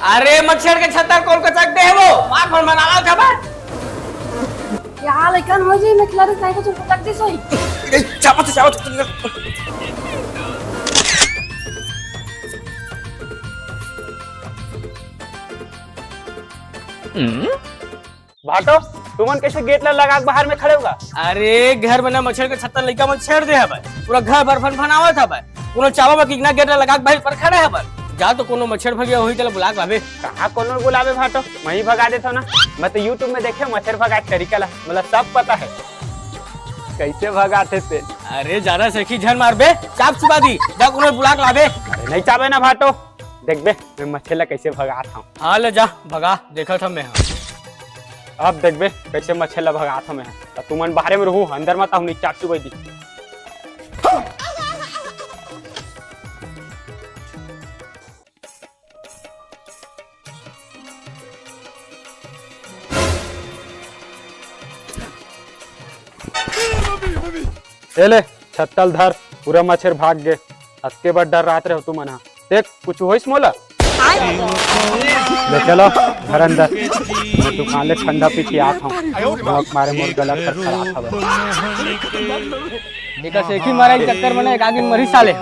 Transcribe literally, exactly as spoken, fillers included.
अरे मच्छर के छत्तर कोन कचक दे हे वो, मार भन बनावत हवय। क्या लइकन हो जी, मैं खिलाड़ी काहे को चुप लग दे सोई। ए, चापत, चापत। भाटो, तुमन कैसे गेट ला लगा के बाहर में खड़े होगा? अरे, घर में ना मच्छर के छत्तर लइका मन छेड़ दे हवय, पूरा घर भर फनफनावत हवय। कोनो चाबा बा कि ना गेट ला लगा के बाहर पर खड़े हवय। जा तो कोनो मच्छर भगिया होही तेला बुला के लाबे। कहाँ कोनो बुलाबे भाटो, मैं ही भगा देथव ना। मैं तो YouTube में देखे मच्छर भगाए के तरीका ला, मतलब सब पता है कैसे भगाथे ते। अरे, ज्यादा सेखी झन मारबे, चाप चुबा दी। जा कोनो बुला के लाबे। अरे नहीं चाबे ना भाटो, देखबे मैं मच्छर ला कैसे भगात हूँ। हाँ ले जा भगा, देखत हूँ मैं। हाँ। अब देखबे कैसे मच्छर ला भगात हूँ मैं। त तुमन बाहरे में रहू, अंदर मत आहू, नहीं चाप चुबई दी। ए ले, छत्तल धर, पूरा मच्छर भाग गे। अतके बड़ डर रात रहे हो तुमन हा। देख, कुछ होइस मोला? ले चलो, घर अंदर। मैं दुकान ले ठंडा पी के आत हूँ। नमक मारे मोर गला खराब हवे। एकर सेखी मारे के चक्कर में ना एक आदमी मरी साले।